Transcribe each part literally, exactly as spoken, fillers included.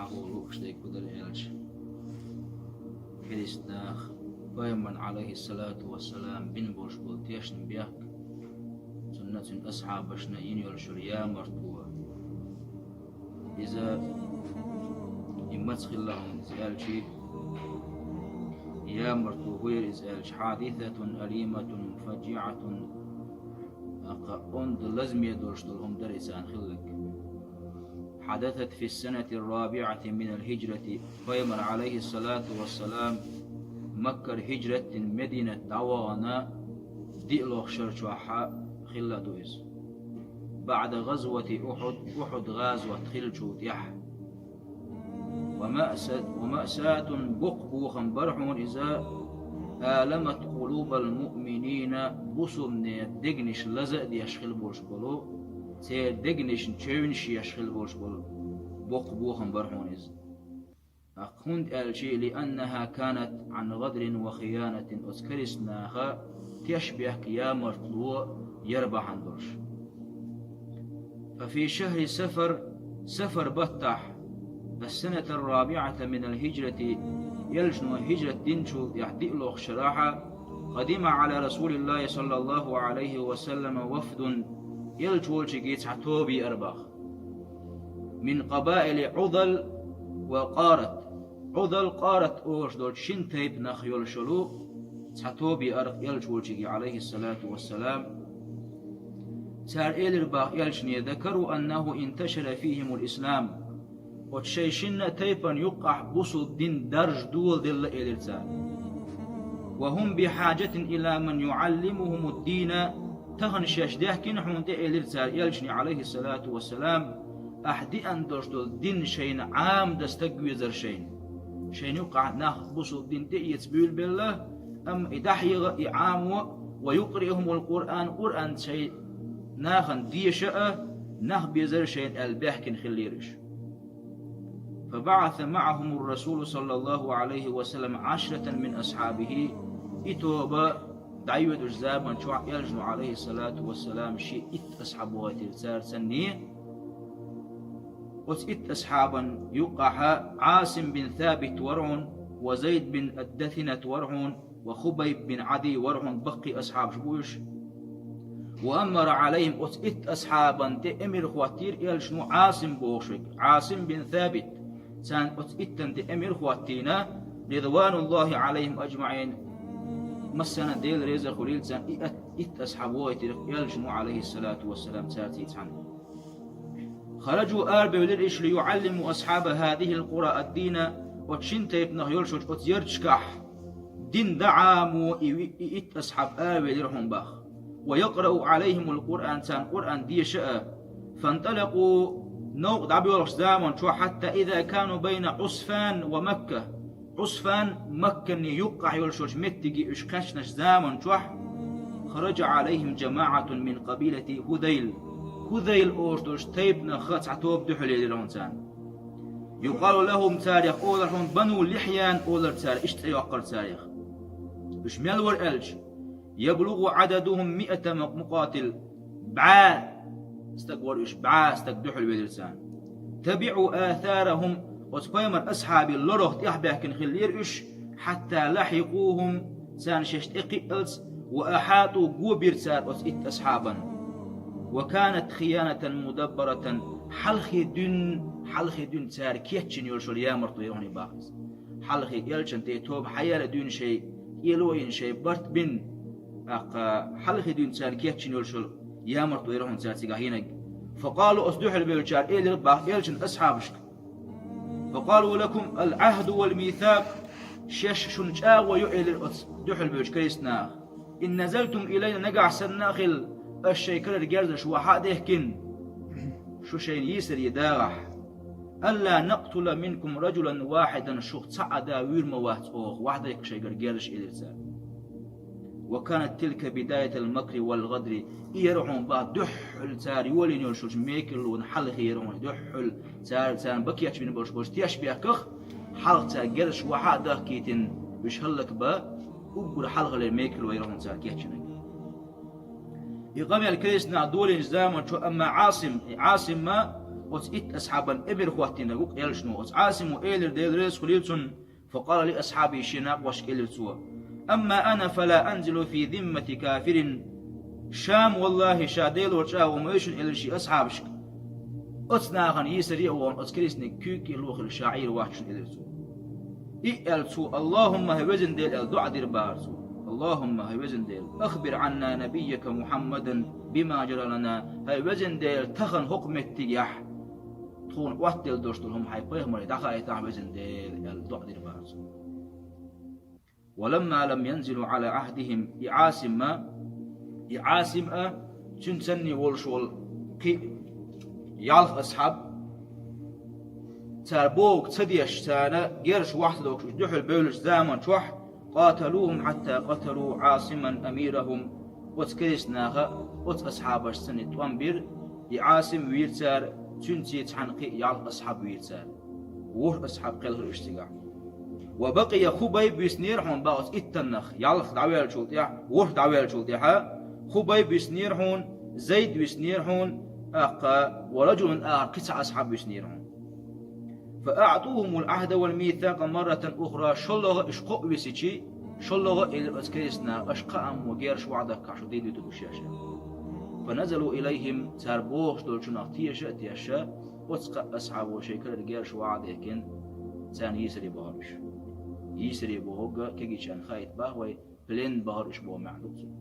Ахула лууш дерг хӀун дара аьлча, кериста наха пайхамарна, Ӏалайхиссалату вассалам, бина болуш болу тешнабехк, цунна а, цуьнан асхьабашна а йина йолуш йолу ямартло. Иза, и маца хилла хьуна иза аьлча, ямартло хӀун яра иза аьлча, хьадисатун алиматун муфаджиӀатун, акха онда лазаме долуш долу хӀума дара и царна хилларг. حدثت في السنة الرابعة من الهجرة, пайхамар, Ӏалайхиссалату вассалам, Маккара хӀижрат дина Мединат дӀавахана диълагӀчу шарчохь хилла ду иза. بعد غزوة أحد, Ухьуд гӀазот хиллачул тӀаьхьа. ومأس-, ومأساة, боккха бохам бара хьуна иза, آلمت قلوب المؤمنين, бусалбанийн дегнаш лаза а деш хилла болуш болу, церан дегнашна чевнаш еш хилла болуш болу боккха бохам бара хьуна иза. ТӀаккха хӀунда аьлча, لأنها كانت عن غدر وخيانة, оцу кериста наха тешнабехк, ямартло яра бахьана долуш. ففي شهر صفر, Сафар баттахь, السنة الرابعة من الهجرة, элчано хӀижрат динчул тӀаьхьа диълагӀчу шарахь, قدم على رسول الله صلى الله عليه وسلم وفد, элча волчуьнга цхьа тоба еара боху. من قبائل عضل وقارة. Ӏудал, Къарат олуш долчу шина тайпанах йолуш йолу цхьа тоба еара элча волчуьнга, Ӏалайхиссалату вассалам. Цара элира боху элчане: ذكروا أنه انتشر فيهم الإسلام. Оцу шайн шинна а тайпана юккъахь бусалба дин даржа доладелла, элира цара. وهم بحاجة إلى من يعلمهم الدين. Тахана шаьш даьхкина хьуна тӀе, элира цара элчане, Ӏалайхиссалату вассалам, ахь деана долуш долу дин шайна Ӏамадан стаг везара шайна. Шайна юккъахь нах бусалба дин тӀеэца буьйлабелла, амма и дӀахьеха, и Ӏамо, ويقرئهم القرآن, Къуръан шайн нахана деша а, нах безара шайна аьлла баьхкина хиллера уьш. فبعث معهم الرسول صلى الله عليه وسلم عشرة من أصحابه. И тоба дӀайоьдучу заман чохь элчано, Ӏалайхиссалату вассалам, шен итт асхьаб вохуьйтира цара санна. Оцу итт асхьабан юккъахь Ӏасим бин Сабит вара хьуна, ва Зайд бин ад-Дасинат вара хьуна, ва Хубайб бин Ӏадий вара хьуна, баккхий асхьабаш бу уьш. وأمر عليهم, оцу итт асхьабан тӀе эмир хӀоттийра элчано Ӏасим бохуш верг, Ӏасим бин Сабит. Царна оцу иттан тӀе эмир хӀоттийна, رضوان الله عليهم أجمعين, массарна а Дела реза хуьлийла царна, и ат-, итт асхьаб вохуьйтира элчано, Ӏалайхиссалату вассалам, цаьрца цхьаьна. خرجوا, арабевлира уьш, ليعلموا أصحاب هذه القرى الدين, оцу шина тайпанах йолуш йолчу оцу ярташкахь дин дӀа Ӏамо и, и итт асхьаб аравелира хьуна боху. ويقرأوا عليهم القرآن, царна Къуръан деша а. فانطلقوا, новкъа дӀабоьлхучу заман чохь, حتى إذا كانوا بين عسفان ومكة, Ӏусфан, Макканний юккъахь йолуш йолчу меттиге уьш кхаьчначу заман чохь, خرج عليهم جماعة من قبيلة هذيل. ХӀузайл олуш долчу тайпанах цхьа тоба дуьхьал елира хьуна царна. يقال لهم, царех олура хьуна, بنو لحيان олура цара, иштта цӀе йоккхура царех. Уьш мел вара аьлча, يبلغ عددهم مئة مق-, مقاتل. БӀе стаг вара уьш, бӀе стаг дуьхьал велира царна. تبعوا آثارهم, оцу пайхамар асхьабийн лорах тӀаьхьабаьхкина хиллера уьш, حتى لحقوهم, царна шаьш тӀекхиъалц, وأحاطوا, го бира цара оцу итт асхьабан. وكانت خيانة مدبرة, хьалхе дуьйна, хьалхе дуьйна цара кечйина йолуш йолу ямартло яра хьуна боху иза. Хьалхе элчан тӀе тоба хьаяьлла дуьйна шайн кӀело а йина, шайн барт а бина, тӀаккха хьалхе дуьйна цара кечйина йолуш йолу ямартло яра хьуна цара цигахь йинарг. فقالوا, оцу дуьхьал бевллачара элира боху элчан асхьабашка: فقالوا لكم العهد والميثاق, шаьш шуна чӀагӀо йо, элира оцу дуьхьал бевллачу кериста наха. إن نزلتم إلينا, нагахь санна а хилла, аша шайн карара герзаш вахьа а дехкина, шу шайна йийсаре дагӀахь, ألا نقتل منكم رجلا واحدا, шух цхьа а да вуьйр ма вац оха, вахьа дайккха шайгара герзаш, элира цара. وكانت تلك بداية المكر والغدر, и яра хьуна боху дуьххьал цара йолийна йолуш йолчу мекарлонан хьалхе яра хьуна, дуьххьал цара, царна бан кечбина болуш болчу тешнабехках хьалха цара герзаш вахьа а дахкийтина, уьш хӀаллакбан, уггар хьалхалера мекарло яра хьуна цара кечйинарг. И къамел кериста наха долийначу заман чу, амма Ӏасим, и Ӏасим ма Оцу итт асхьабан эмир хӀоттийнарг ву-кх элчано. Оцу Ӏасимо элира, Дела реза хуьлийла цунна, فقال لأصحابه, шен накъосташка элира цо: أما أنا فلا أنزل في ذمة كافر. Ша-м, валлахӀи, ша Делора чӀагӀо ма ю шуна, элира шен асхьабашка, оцу нахана йийсаре а вахана, оцу керстанийн куьйга а лохийла ша Ӏийр вац шуна, элира цо. И а аьлла цо: اللهم, хӀай везан Дела, аьлла, доӀа дира бахара цо. اللهم, хӀай везан Дела, أخبر عنا نبيك محمدا بما جرى لنا. ХӀай везан Дела, тахана хӀокху меттигехь тхуна Ӏоттаделла долуш долу хӀума хьайн пайхамаре дӀахаийтахьа, везан Дела, аьлла, доӀа дира бахара цо. ولما لم ينزلوا على عهدهم, и Ӏасим а, и Ӏасим а, цуьнан санна волуш волу кхин а ялх асхьаб, цара бохург ца деш, царна герзаш вахьа ца дохуш, уьш дуьхьал бевллачу заман чохь, قاتلوهم حتى قتلوا عاصما أميرهم. Оцу керстанаха оцу асхьабашца санна тӀом бира, и Ӏасим вийра цара, цуьнца цхьаьна кхин а ялх асхьаб вийра цара. ВорхӀ асхьаб кхелхира уьш цигахь. وبقي Хубайб, виснера хьуна бах оцу иттаннах, ялх дӀаваьллачул тӀаьхьа, ворхӀ дӀаваьллачул тӀаьхьа, Хубайб виснера хьуна, Зайд виснера хьуна, тӀаккха ورجل آخر, кхин цхьа асхьаб виснера хьуна. فأعطوهم العهد والميثاق مرة أخرى, шолгӀа а уьш кхоъ висичи, шолгӀа а элира оцу керстанаха: аша кхааммо герзаш ваӀдаккахь шу дийр дуьтур ду шаьш. فنزلوا إليهم, цара бохуш долчунах теша а тешша, оцу кхаа асхьабо шайн карара герзаш ваӀда дехкина, царна йийсаре бахара уьш. Йийсаре бохург кегийчарна хаийта боху вай, плен бахара уьш боху маьӀна ду цуьнан.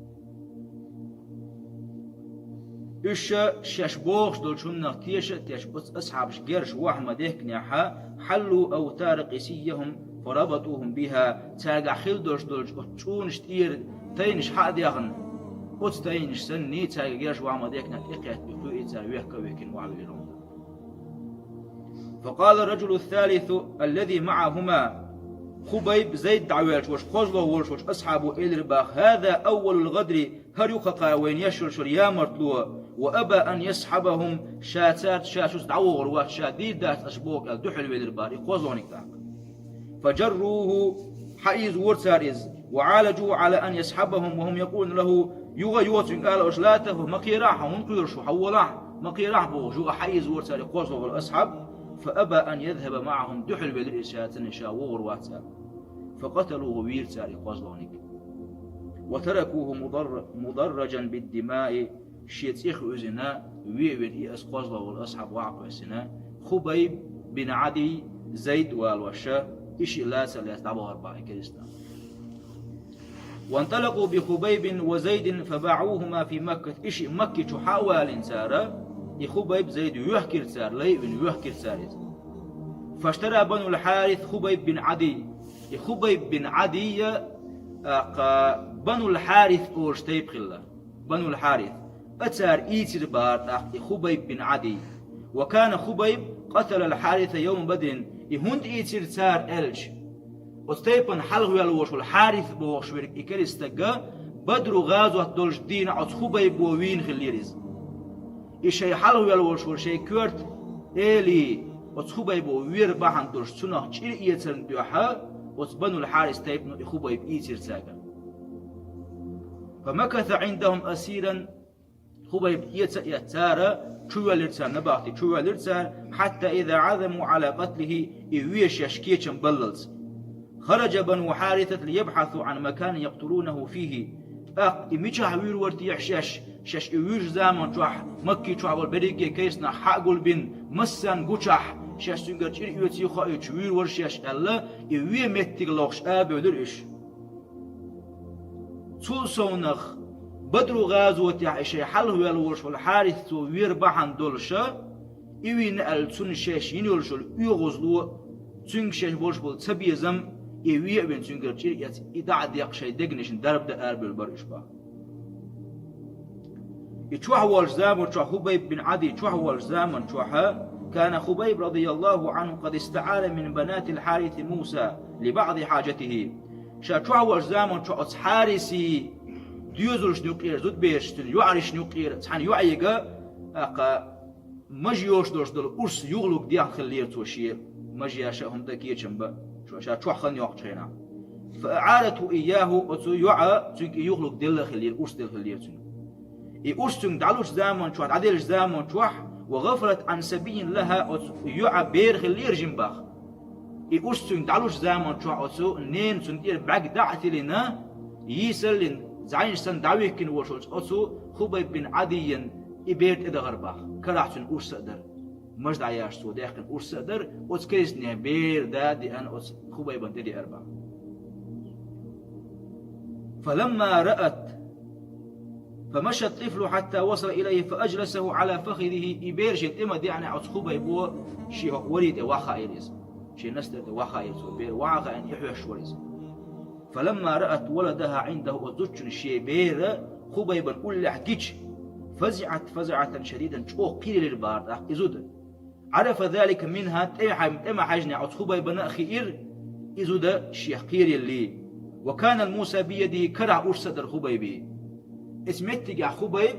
Уьш шаьш бохуш долчу хӀуманах теша а тешна, оцу асхьабаш герзаш ваӀда ма дехкинехь, حلوا أوتار قسيهم فربطوهم بها, цаьргахь хилла долуш долчу оцу чӀунаш тӀера тайнаш хьа а дехна, оцу тайнаш санна цаьрга герзаш ваӀда ма дехкинехь тӀекхетта, и кхуьу цара вехка а вехкина охьавиллира хьуна. فقال الرجل الثالث الذي معهما, Хубайб, Зайд дӀаваьлча, ваша кхозлагӀа волуш волчу асхьабо элира бах: هذا أول الغدر, хӀара ю-кх кхара вайна еш йолуш йолу ямартло, وأبى أن يصحبهم, ша цаьрца ша шуьца дӀавогӀур вац, ша дийр дац аша бохург аьлла, дуьхьал велира бах и кхозлагӀниг тӀаккха. فجروه, хьаийзавора цара иза, وعالجوه على أن يصحبهم وهم يقولون له, юха а юха цуьнга ала уьш: لا تهب, ма кхерахь хьо, хӀунда кхоьру шу, хьо волахь, ма кхерахь бохуш, юха а хьаийзавора цара и кхозлагӀа волу асхьаб, فأبى أن يذهب معهم, дуьхьал велира иза, ша царна ша вогӀур вац аьлла. فقتلوه, вийра цара и кхозлагӀниг. وتركوه مضر-, مضرجا بالدماء, шен цӀе хуьйзина, вен а вина, и аса кхозлагӀа волу асхьаб ваӀа кхоьссина, Хубайб бин Ӏадий, Зайд а валош, и шиъ лаца а лаьцна дӀабахара бах и керстанаш. وانطلقوا بخبيب وزيد فباعوهما في مكة, и шиъ Макки чу хьа а валийна цара, и Хубайб, Зайд воьхкира цара, лай а вина, воьхкира цара иза. فاشترى بنو الحارث خبيب بن عدي, и Хубайб бин Ӏадий а, тӀаккха Банул Хьарис олуш тайпа хилла. Банул Хьарис. А цара ийцира бахара тӀаккха и Хубайб бин Ӏадий. وكان خبيب قتل الحارث يوم بدر, и хӀунда ийцира цара аьлча, оцу тайпана хьалхаваьлла волуш волу Хьарис бохуш верг и керста стаг Бадру гӀазот долчу дийнахь оцу Хубайбо вийна хиллера иза. И шайн хьалхаваьлла волуш волу шайн коьрта эли оцу Хубайбо вер бахьана долуш цунах чӀир эцарна дуьхьа, оцу Банул Хьарис тайпано и Хубайб ийцира цаьргара. فمكث عندهم أسيرا, Хубайб эца а эцна цара, чувоьллира царна, набахти чувоьллира цара, حتى إذا عزموا على قتله, и вешан шаьш кечам баллалц. خرج بنو حارثة ليبحثوا عن مكان يقتلونه فيه. ТӀаккха и мичахь вуьйр вара техьа шаьш, шаьш и вуьйраш заман чохь Макки чохь болу берриге а керстанаш хьа а гулбина, массарна гучахь, шаьш цуьнгара чӀир оьций а хоуьйтуш вуьйр вара шаьш аьлла, и вен меттиг лохуш а бевлира уьш. Цул совнах, Бадру гӀазотехь и шайн хьалхаваьлла волуш волу Хьарис цо вер бахьана долуша, и вийна аьлла цунна шаьш йина йолуш йолу оьгӀазло, цуьнга шаьш болуш болу цабезам, и вен а вина цуьнгара чӀир эцна, и дӀа а деккха шайн дегнашна дарба дан арабевлла бара уьш бах. И чохь волчу заман чохь, Хубайб бин Ӏадий чохь волчу заман чохьа, كان خبيب رضي الله عنه قد استعار من بنات الحارث موسى لبعض حاجته. Ша чохь волчу заман чохь оцу Хьарисий доьзалшна юккъера, зудбераш цуьнан йоӀаршна юккъера цхьана йоӀега, тӀаккха мажа йоцуш долуш долу урс юхалург дехна хиллера цо шен, мажа яша а хӀума дан кечам бан, ша чохь хан йоккхучу хенахь. فأعارته إياه, оцу йоӀа цуьнга и юхалург делла хиллера, урс делла хиллера цуьнга. И урс цуьнга дӀалучу заман чохь, дӀаделлачу заман чохь, وغفلت عن صبي لها, оцу йоӀа бер хиллера жима бах. И урс цуьнга дӀалучу заман чохь оцу ненан цунна тӀера бӀаьрг дӀа а тиллина, йийсаллина, зӀенаш санна дӀавихкина волуш волчу оцу Хубайб бин Ӏадийна и бер тӀедахара бах. Карахь цуьнан урс а дара. Маж дӀаяьлча цо даьккхина урс а дара, оцу керстанех бер да а деана, оцу Хубайбана тӀедеара бах. فلما رأت فمشى الطفل حتى وصل إليه فأجلسه على فخذه. И бер шен тӀе ма деана, оцу Хубайбо шен хӀокху вари тӀе ваххаийра иза. Шен настар тӀе ваххаийра цо бер, ваххаийна и хьоьжуш вара иза. فلما رأت ولدها عنده, оцу зудчун шен бер Хубайбан уллехь гича, فزعت فزعة شديدة, чӀогӀа кхерелира бара тӀаккха и зуда. عرف ذلك منها, тӀе ма хьаьжнехь оцу Хубайбана а хиира и зуда шех кхереллий. وكان الموصى بيده, карахь урс а дара Хубайбин. Оцу меттигехь Хубайб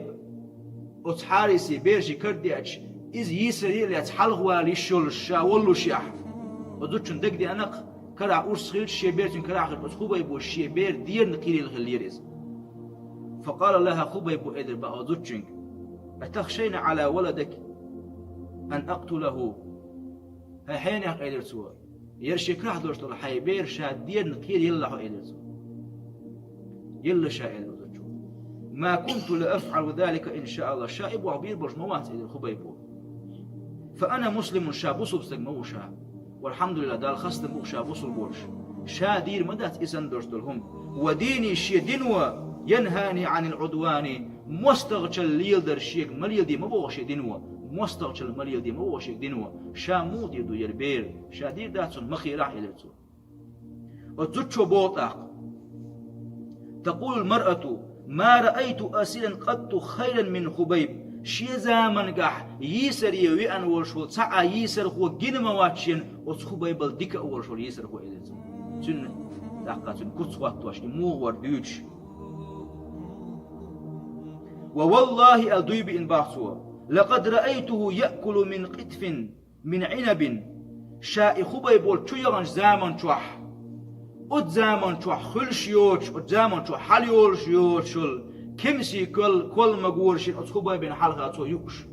оцу Хьарисе бер шен карадеача, иза йийсаре а лаьцна хьалхавала йиш йолуш ша воллушехь, оцу зудчун дагадеана-кх, карахь урс хилча, шен бер цуьнан карахь хилча, оцу Хубайбо шен бер дийрина кхерийла хиллера иза. فقال لها, Хубайбо элира бах оцу зудчуьнга: أتخشين على ولدك أن أقتله؟ ХӀай хьенех, элира цо, яра шен карахь долуш долу хьайн бер ша дийрина кхерайелла хьо, элира цо. Елла ша, элира зудчо. ما كنت لأفعل ذلك إن شاء الله, ша и болх бийр болуш ма вац, элира Хубайбо. فأنا مسلم, ша бусулба стаг ма ву ша. والحمد لله, Далла хастам бу ша бусулба волуш. Ша дийр ма дац и санна долуш долу хӀума. وديني, шен дино, ينهاني عن العدوان, мостагӀчалла леладар шега ма леладе ма боху шен дино, мостагӀчалла ма леладе ма боху шега дино, ша муха дийр ду яра бер, ша дийр дац цунна, ма кхерахь, элира цо. Оцу зудчо боху тӀаккха: تقول المرأة: ما رأيت أسيرا قط خيرا من خبيب. Шен замангахь йийсаре веана волуш волу цхьа а йийсархо гина ма вац шена оцу Хубайбал дика а волуш волу йийсархо, элира цо. Цуьнан, тӀаккха цуьнан куц хӀоттош, и муха вара дуьйцуш. ووالله, аьлла дуй биъна бах цо, لقد رأيته يأكل من قطف من عنب. Ша и Хубайб волчу чу яханчу заман чохь, оцу заман чохь хуьлуш йоцуш, оцу заман чохь хьала йолуш йоцуш йолу кемсийн кол, кол ма гора шена оцу Хубайбина хьалха цо юуш.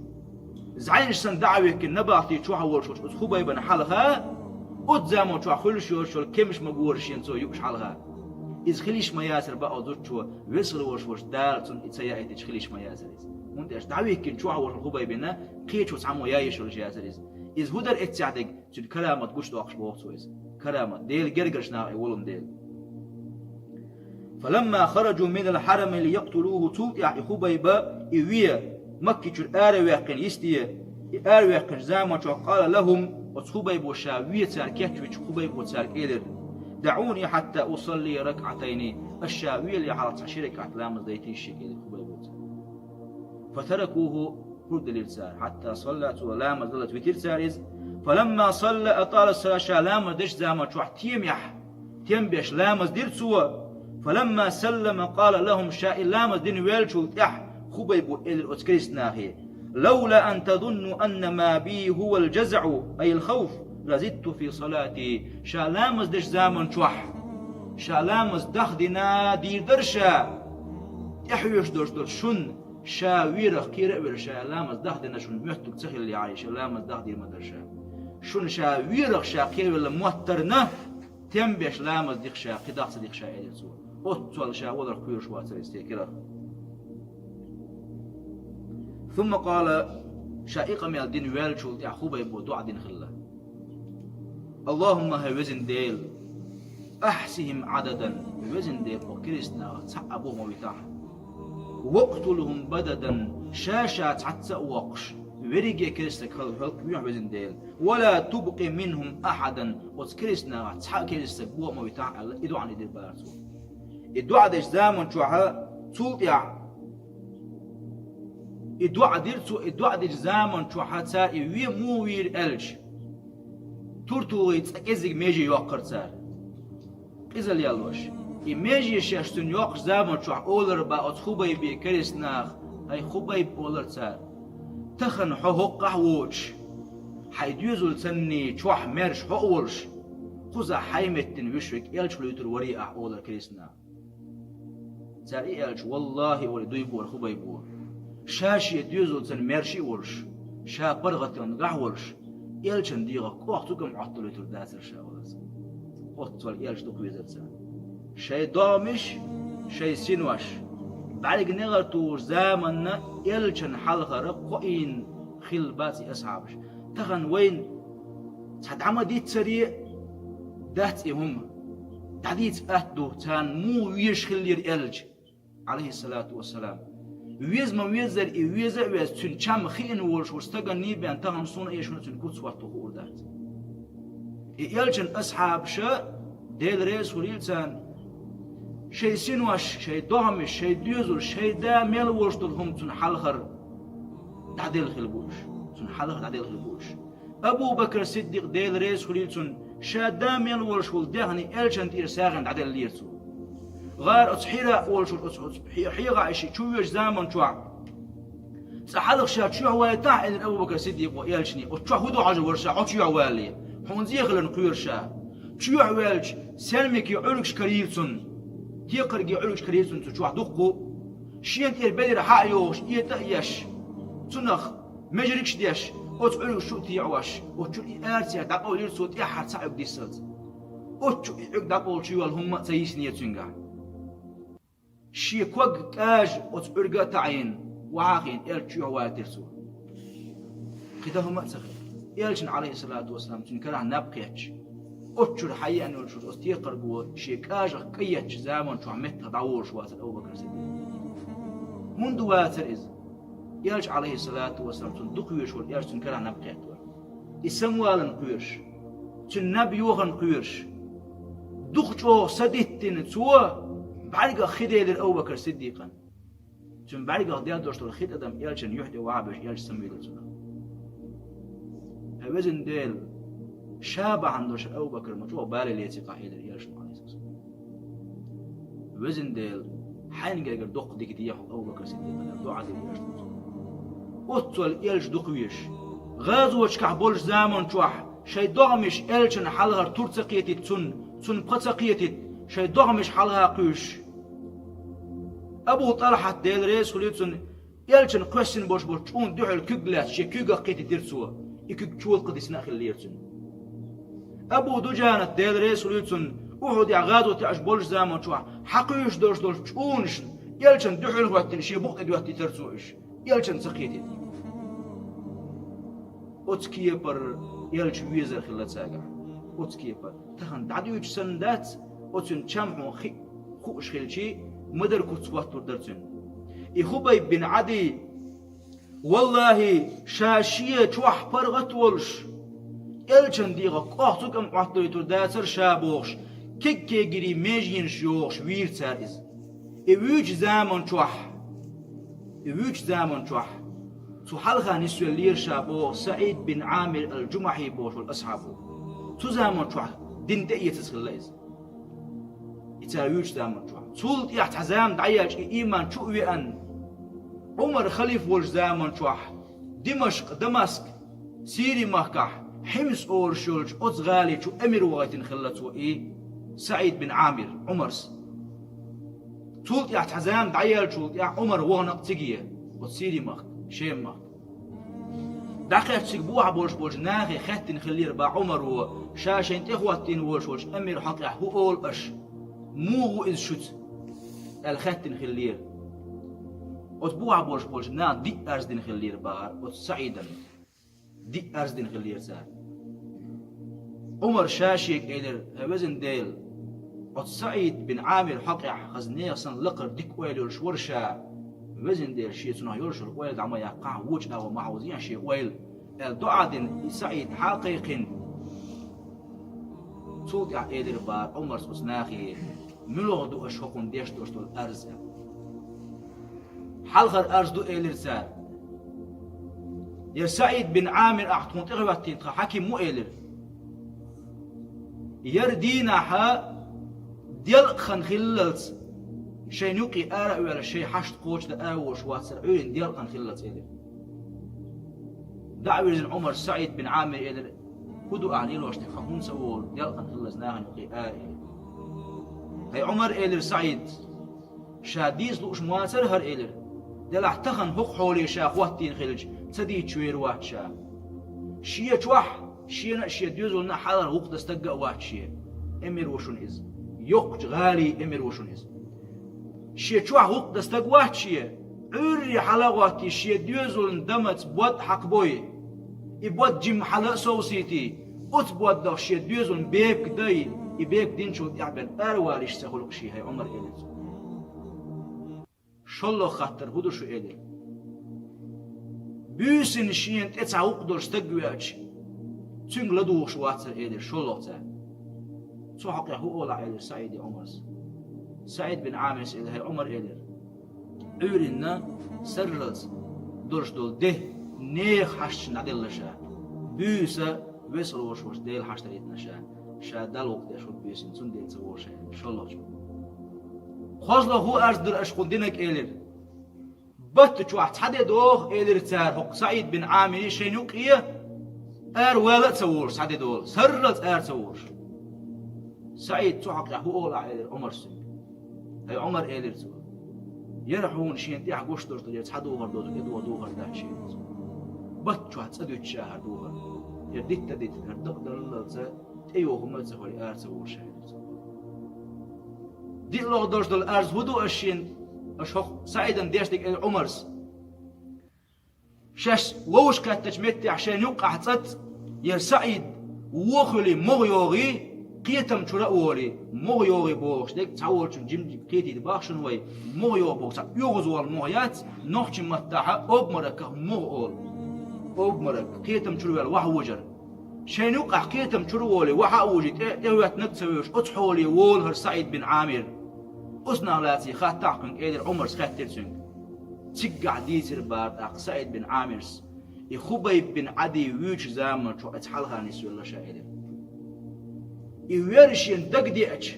ЗӀенаш санна дӀа а вихкина, набахти чохь а волуш волчу оцу Хубайбина хьалха, оцу заман чохь хуьлуш йоцуш йолу кемсаш ма гора шена цо юуш хьалха. Иза хила йиш ма яцара бах оцу зудчо, веза хила волуш волчу Дала цунна и ца яийтича хила йиш ма яцара иза. ХӀунда аьлча дӀавихкина чохь а волуш волу Хубайбина кхечо цхьаммо яйеш йолуш яцара иза. Иза хӀун дара эццехь дерг? Цуьнан карамат гучудоккхуш боху цо иза. Карамат. Делан гергарчу наха и волун дела. فلما خرجوا من الحرم ليقتلوه, цул тӀаьхьа и Хубайба, и вен, Макки чуьра араваьккхина йисте, и араваьккхинчу заман чохь, قال لهم, оцу Хубайбо ша вен цара кечвича, Хубайбо цаьрга элира: دعوني حتى أصلي ركعتين, ас ша веле хьалха цхьа ши ракаӀат ламаз дайтийша шега, элира Хубайбо цаьрга. فتركوه, хӀур делира цара, حتى صلى, цо ламаз даллалц витира цара иза. فلما صلى أطال الصلاة, ша ламаз дечу заман чохь темехь, тем беш ламаз дира цо. فلما سلم قال لهم, ша и ламаз дина ваьллачул тӀаьхьа Хубайбо элира оцу керстанахе: لولا أن تظنوا أن ما بي هو الجزع، أي الخوف، لزدت في صلاتي. Ша ламаз дечу заман чохь, ша ламаз дахдина дийр дара ша, тӀехьоьжуш долуш долу шун Ша верах кхера а велла, ша ламаз дахдина шуна моьттуг ца хиллехьара, ша ламаз дахдийр ма дара ша. Шуна ша верах ша кхеравелла моттарна, тем беш ламаз дих ша, кхидӀа ца дих ша, элира цо. Оццул ша валарх кхоьруш вацара иза те кирах. ثم قال, ша и къамел дина ваьллачул тӀаьхьа Хубайбо доӀа дина хилла. اللهم, хӀай везан Дела, أحصهم عددا, везан Дела, оха керстанах цхьаъ а боху ма витахь. واقتلهم بددا, ша-ша цхьацца а воккхуш, верриге керстаг хала хьалкхоьхьа, везан Дела. ولا تبق منهم أحدا, оцу керстанах цхьа а керстаг боху ма витахь аьлла, и доӀа дина бара цо. И доӀа дечу заман чохь, цул тӀаьхьа, и доӀа дира цо, и доӀа дечу заман чохь цара и вен муха вийра аьлча, туртулгӀий цкъа кӀеззиг меже йоккхура цара. Къизалла яллош. И меже шаьш цуьнан йоккхучу заман чохь олура бах оцу Хубайбе керстанаха, хӀай Хубайб, олура цара, тахана хьо хӀоккхахь а воцуш, хьайн доьзалцанний чохь маьрша хьо а волуш, кхузахь хьайн меттана вуьйш верг элча хилийтур варий ахь, олура керстанаха. Цара и аьлча, валлахӀи, олий дуй бора Хубайбо, ша шен доьзалцан маьрша а волуш, Ша паргӀатонна гахь волуш, элчан дегӀах кӀох цуьнга Ӏотталуьйтур дацара ша олуш. Оццул элча дукха везара царна. Шайн догӀмаш, шайн синош, бӀаьрг негӀар тухуш заманна элчан хьалхара кхоийна хилла бац и асхьабаш. Тахана вайна цхьа дӀа ма диццаре дац и хӀума. ДӀадийца атта ду, царна муха везаш хиллера элча, Ӏалайхиссалату вассалам. Веза ма веззара и веза а веза, цуьнан чам хиъна волуш волу стагана бен тахана суна а, эшна а цуьнан куц хӀотто хуур дац. И элчан асхьабаша, Дела реза хуьлийла царна, шайн синош, шайн догӀмаш, шайн доьзалш, шайн да мел волуш долу хӀума цунна хьалхара дӀаделла хилла бу уьш. Цунна хьалхара дӀаделла хилла бу уьш. Абу Бакр Сиддикъ, Дела реза хуьлийла цунна, ша да мел волуш волу даьхни элчанна тӀера сагӀина дӀаделлера цо. ГӀар оцу Хьира олуш, оцу, оцу Хьи-, хьегӀа и шиъ чу воьдучу заман чохь, цкъа хьалха ша чоьхьа вайтахьа, элира Абу Бакр Сиддикъо элчане, оцу чохь хӀун ду хьожа вара ша, хьо чоьхьа валале, хьуна зен хиларна кхоьру ша. Чоьхьа ваьлча, саьрмикийн Ӏуьргаш карийра цунна, текхаргийн Ӏуьргаш карийра цунна цу чохь дуккха а. Шена тӀера белира хьа а йохуш, этӀа а еш, цунах межаргаш а деш, оцу Ӏуьргаш чу а теӀош, оцу чу и арцех дӀакъовлийра цо тӀаьххьара цхьа Ӏуьрг диссалц. Оцу чу и Ӏуьрг дӀакъовлучу йолу хӀумма а ца йиснера цуьнгахь. Шен ког кӀажа оцу Ӏуьрга а таӀийна, охьа а хиъна, элча чоьхьа вайтира цо. Кхин дан хӀума а ца хилла. Элчана, Ӏалайхиссалату вассалам, цуьнан карахь наб кхетча, оццуьра хьаеана йолчуьра оцу текхарго шен кӀажах кӀай еттачу заман чохь меттах дӀаволуш вацара Абу Бакр Сиддикъ. ХӀунда вацара иза? Элча, Ӏалайхиссалату вассалам, цунна дукха везаш волу элча цуьнан карахь наб кхетта вара. И самаваларна кхоьруш, цуьнан наб йохарна кхоьруш, дукха чӀогӀа са диттина цо бӀаьргах хи делира Абу Бакр Сиддикъана. Цуьнан бӀаьргах дел долуш долу хи тӀадам элчан юьхь тӀе вахьабеш, элча самавийлира цунах. Хьан везан Дела, ша бахьана долуш Абу Бакр ма чӀогӀа бале леций-кх, элира элчано, Ӏалайхиссалам. Везан Дела, хьайна гергара доккха дика дехьа Абу Бакр Сиддикъана, доӀа дира элчано. Оццул элча дукха везаш, гӀазоташкахь болчу заман чохь шайн догӀмаш элчана хьалхара тур ца кхетийта цунна, цунна пха ца кхетийта, шайн догӀмаш хьалха кхуьйсуш. Абу ТӀалхьат, Дела реза хуьлийла цунна, элчана кхоьссина болуш болчу чӀунна дуьхьал куьг лаьцна, шен куьйгах кхетийтира цо, и куьг чола кхидисина а хиллера цуьнан. Абу Дуджанат, Дела реза хуьлийла цунна, Ухьудехь гӀазот яьлча болчу заман чохь хьакхуьйсуш долуш долчу чӀунашна элчана дуьхьал хӀоьттина, шен букъ тӀе доьттийтира цо уьш, элчана ца кхетийта. Оцу кепара элча везар хилла цаьргахь. Оцу кепара. Тахана дӀадуьйцуш санна дац, оцуьнан чам хьуна хи-, хууш хилчий, ма-дарра куц хӀоттур дара цуьнан. И Хубайб бин Ӏадий, валлахӀи, ша шен чохь паргӀат а волуш, элчан дегӀах кӀох цуьнга Ӏотталуьйтур дацара ша бохуш, кег-кегийрий меженаш йохуш вийра цара иза. И вуьйчу заман чохь, и вуьйчу заман чохь цу хьалха нисвеллера ша боху СаӀид бин Ӏамир ал-Джумахьи бохуш волу асхьаб ву. Цу заман чохь дин тӀеэцаза хилла иза. И цара вуьйчу заман чохь. Цул тӀаьхьа цхьа зама дӀаелча, и ийман чу а веана, Ӏумар халифа волчу заман чохь Димашкъ, Дамаск, Сири-махкахь, Хьимс олуш йолчу оцу гӀали чу эмир вахийтина хилла цо и СаӀид бин Ӏамир, Ӏумарс. Цул тӀаьхьа цхьа зама дӀаеллачул тӀаьхьа Ӏумар вахана-кх циге, оцу Сири-махка, Шем-махка. ДӀакхаьчча цига бохьа болуш болчу нахе хаьттина хиллера бах Ӏумаро, ша шайна тӀехӀоттийна волуш волчу эмира хьокъехь хӀун олу аша? Муха ву иза шуьца? Аьлла хаьттина хиллера. Оцу бохьа болуш болчу наха диъ арз дина хиллера бахара оцу СаӀидана. Диъ арз дина хиллера цара. Ӏумар ша шега элира: «ХӀай везан Дела, оцу СаӀид бин Ӏамир хьокъехь хаза нехан санна лакхара дика ойла йолуш вара ша. Везан Дела, шен цунах йолуш йолу ойла дӀа ма яккхахь, вочу агӀо ма хьовзийхьа шен ойла», — аьлла, доӀа дина, и СаӀид хьа а кхайкхина. Цул тӀаьхьа элира бара Ӏумарс оцу нахе: «Муьлха ду аша хӀокхунна деш долуш долу арз?» — аьлла. «Хьалхара арз ду», — элира цара. «Я СаӀид бин Ӏамир, ахь тхуна тӀехӀоьттина тхан хьаким ву», — элира. «ХӀара дийнахьа делкъа хан хиллалц, шайна юккъе ара а ваьлла, шайн хьашт кхочушдан ара а волуш вацара, Ӏуьйранна делкъа хан хиллалц», — элира. ДӀа а вирзина Ӏумарс СаӀид бин Ӏамире элира: «ХӀун ду ахь лелош дерг, хьо хӀунда ца волу делкъа хан хиллалц нахана юккъе ара?» — элира. «ХӀай Ӏумар, — элира СаӀида, — ша дийца лууш ма вацара хӀара», — элира. «Делахь тахана хӀокху хьоле ша хӀоттийна хилча, ца дийцаш вер вац ша. Шен чохь, шена а, шен доьзална а хьалхара гӀуллакх дан стаг а вац шен. Эмир ву шуна иза. Йоккхачу гӀалин эмир ву шуна иза. Шен чохь гӀуллакх дан стаг вац шен. Ӏуьйрре хьала а гӀоттий, шен доьзална дамаца бод хьакхабой, и бод жимма хьала а совсийтий, оцу бодах шен доьзална бепиг дай, и бепиг динчул тӀаьхьа бен аравала йиш ца хуьлу шен, хӀай Ӏумар, элира цо. ШолгӀа хаттар хӀун ду шу, элира. Буьйсанна шена тӀе цхьа гӀуллакх долуш стаг веача, цуьнга ладугӀуш вацара, элира шолгӀа цара. Цу хьокъехь хӀун олахь, элира СаӀиде Ӏумарс. СаӀид бин Ӏамирс элира, хӀай Ӏумар, элира. Ӏуьйранна сарралц долуш долу де нехан хьашташна дӀаделла ша. Буьйса весалош волчу Дела хьаштара йитина ша. Ша Далла гӀуллакх деш ву буьйсанна, цундела ца волуш, элира шолгӀачо. КхозлагӀа хӀун арз дара аша кхунна динарг, элира. Батта чохь цхьа де догӀу, элира цара, хӀокху СаӀид бин Ӏамире шайна юккъе аравала а ца волуш цхьа де долу, сарралц ара ца волуш. СаӀид, цу хьокъехь хӀун олахь, элира Ӏумарс цуьнга. ХӀай Ӏумар, элира цо, яра хьуна шена тӀехь гуш долуш долу цхьа духар доцург, и духар дац шена. Батта чохь цӀа дуьтуш ша хӀара духар. ХӀара дитта а дитина, хӀара дакъа даллалц тӀейогӀу хӀума а ца хуьлий, ара ца волуш ша, элира цо. ДиълагӀа долуш долу арз хӀун ду аша шена, аша хӀокху СаӀидана деш дерг, элира Ӏумарс. Шаьш вовшахкхеттачу меттехь шайна юккъехь цӀа, яра СаӀид, вон хуьлий, могӀа йогӀий, кхетам чуьра а волий, могӀа йогӀий бохуш дерг цхьаволчунна жимма кхетийта боху шуна вай, могӀа йогӀу боху цхьа оьгӀазволу могӀа яц, нохчийн маттахь обмороках могӀа олу. Обморок, кхетам чуьра ваьлла вахьа вужар. Шайна юккъехь кхетам чуьра волий, вахьа а вужий, тӀе, тӀехӀоьттинарг а ца вевзаш, оцу хьоле волу хӀара СаӀид бин Ӏамир. Оцу нах лаций, хаттахь кхуьнга, элира Ӏумарс, хаьттира цуьнга. Циггахь дийцира бара тӀаккха СаӀид бин Ӏамирс, и Хубайб бин Ӏади вуьйчу заманчохь оцу хьалха нисвелла ша, элира. И вер шена дагадеача,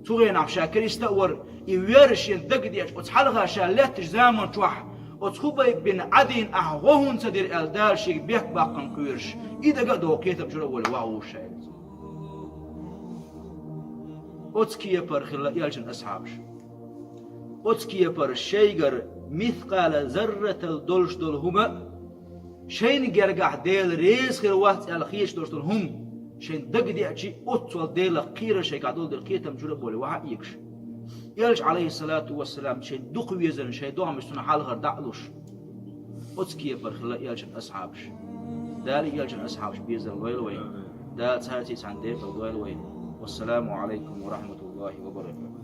цу хенахь ша кериста а вара, и вер шена дагадеача, оцу хьалха ша лаьттачу заманчохь оцу Хубайб бин Ӏадина ахь гӀо хӀунда ца дира аьлла, Дала шега бехк баккхина кхоьруш, и дага а догӀу, кхетам чуьра а волий, вахьа вужуш ша, элира цо. Оцу кепара хилла элчан асхьабаш. Оцу кепара шайгара мискъала зарратал долуш долу хӀума, шайна гергахь Дела реза хир вац аьлла хеташ долуш долу хӀума, шайна дагадеача, оццул Делах кхерар шайгахь долу дела кхетам чуьра а болий, вахьа а ийгаш. Элча, Ӏалайхиссалату вассалам, шайн дукха везарна шайн догӀмаш цунна хьалхара дӀа а луш. Оцу кепара хилла элчан асхьабаш. Дала элчан асхьабаш безар лойла вайна. Дала цаьрца цхьаьна декъал дойла вайна. Вассаламу Ӏалайкум ва рахьматуллахӀи ва баракатухӀ.